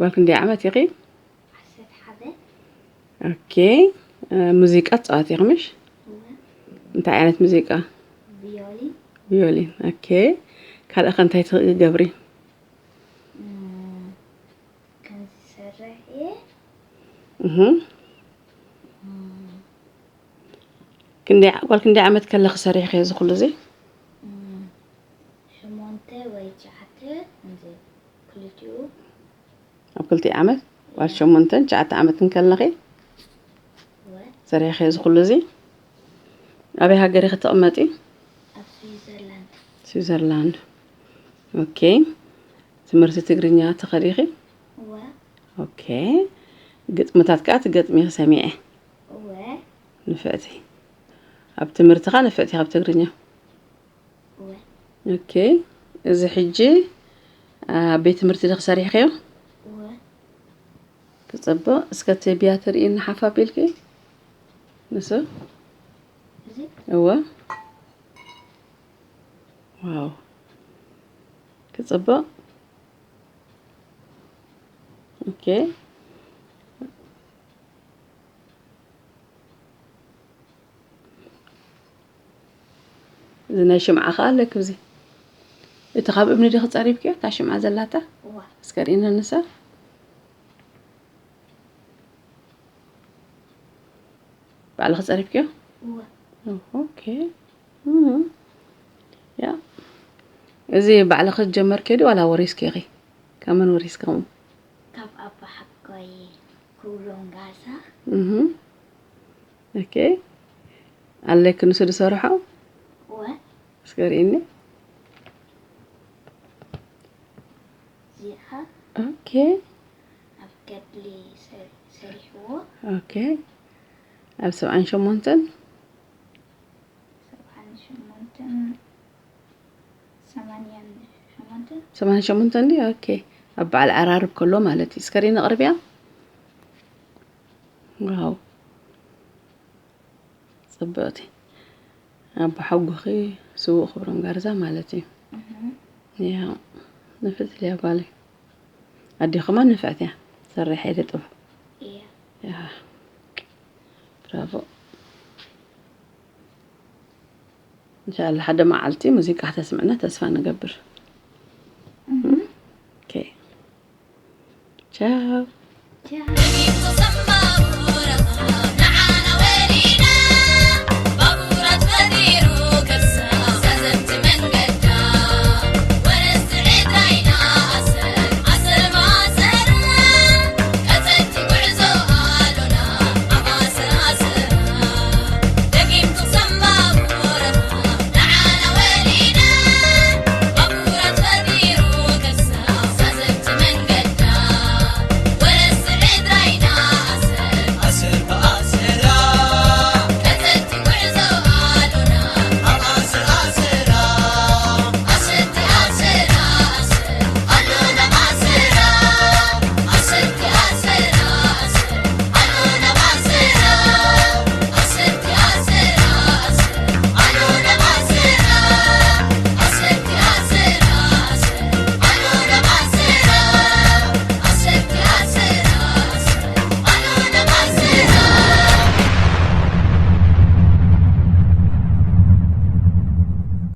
ጓል ክንደይ ዓመት ኢኺ? ዓሰርተ ሓደ። ኦኬ። እ፣ ሙዚቃ ትጻወቲ ኢኺ ምሽ? እወ። እንታይ ዓይነት ሙዚቃ? ቪዮሊን። ቪዮሊን። ኦኬ። ካልእ ከ እንታይ ትገብሪ? እም፣ ከምዚ ዝሰርሕ እየ። እህ። ክንደይ ዓ-፣ ጓል ክንደይ ዓመት ከለኺ ሰሪሕኺ እዚ ኩሉ እዚ? እም፣ ሸሞንተ ወይ ትሽዓተ፣ እንዚ ክልቲኡ። ኣብ ክልቲኡ ዓመት? ጓል ሸሞንተን ትሽዓተ ዓመትን ከለኺ እወ። ሰሪሕኺ እዚ ኩሉ እዚ? ኣበይ ሃገር ኢኺ ትቕመጢ? ኣብ ስዊዘርላንድ። ስዊዘርላንድ። ኦኬ። ትምህርቲ ትግርኛ ተኸዲኺ? እወ። ኦኬ። ግጥምታት ከኣ ትገጥሚ ኢኺ ሰሚዐ። እወ። ንፍዕቲ። ኣብ ትምህርትኻ ንፍዕቲ ኢኺ ኣብ ትግርኛ? እወ። ኦኬ። እዚ ሕጂ ኣብ ቤት ትምህርቲ ዲኺ ሰሪሕኽዮ? እወ። ክጽብቕ። እስከ እቲ ብያ ተርእይኒ ሓፍ ኣቢልኪ። ንሱ? እዚ? እወ። ዋው። ክጽብቕ። ኦኬ። እዚ ናይ ሽምዓ ከኣ ኣለኪ ኣብዚ። እቲ ካብ እምኒ ዲኺ ጸሪብክዮ? እታ ሽምዓ ዘላታ? እወ። እስከ ርኢና ንሳ። ባዕልኺ ጸሪብክዮ? እወ። ኦኬ። እም። ያ። እዚ ባዕልኺ ጀመርክዮ ድዩ ዋላ ወሪስክዮ ኢኺ? ካብ መን ወሪስክሞ? ካብ ኣባ ሓጎይ ክብሮም ጋሳ። እህ። ኦኬ። ኣለኪ ንሱ ዝሰርሖ? እወ። እስከ ርኢኒ። እዚኣ ኦኬ። ኣብ ገድሊ ሰ-፣ ሰሪሕዎ። ኦኬ። ኣብ ሰብዓን ሸሞንተን? ሰብዓን ሸሞንተን፣ ሰማንያን ሸሞንተን። ሰማንያን ሸሞንተን ድዩ? ኦኬ። ኣብ በዓል ዓራርብ ከሎ ማለት እዩ። እስከ ርኢኒ ኣቕርብያ። ዋው። ጽብቕቲ። ኣቦ ሓጎኺ ስዉእ ክብሮም ጋርዛ ማለት እዩ። እህ። ያ፣ ንፍዕቲ ድያ ጓለይ? ኣዴኺ ከማን ንፍዕቲ እያ። ትሰርሕ ኢደ ጥበብ። እያ። ያ። ብራቮ። እንሻላ ሓደ መዓልቲ ሙዚቃ ከተስምዕና ተስፋ ንገብር። እህ። ኦኬ። ቻው። ቻው።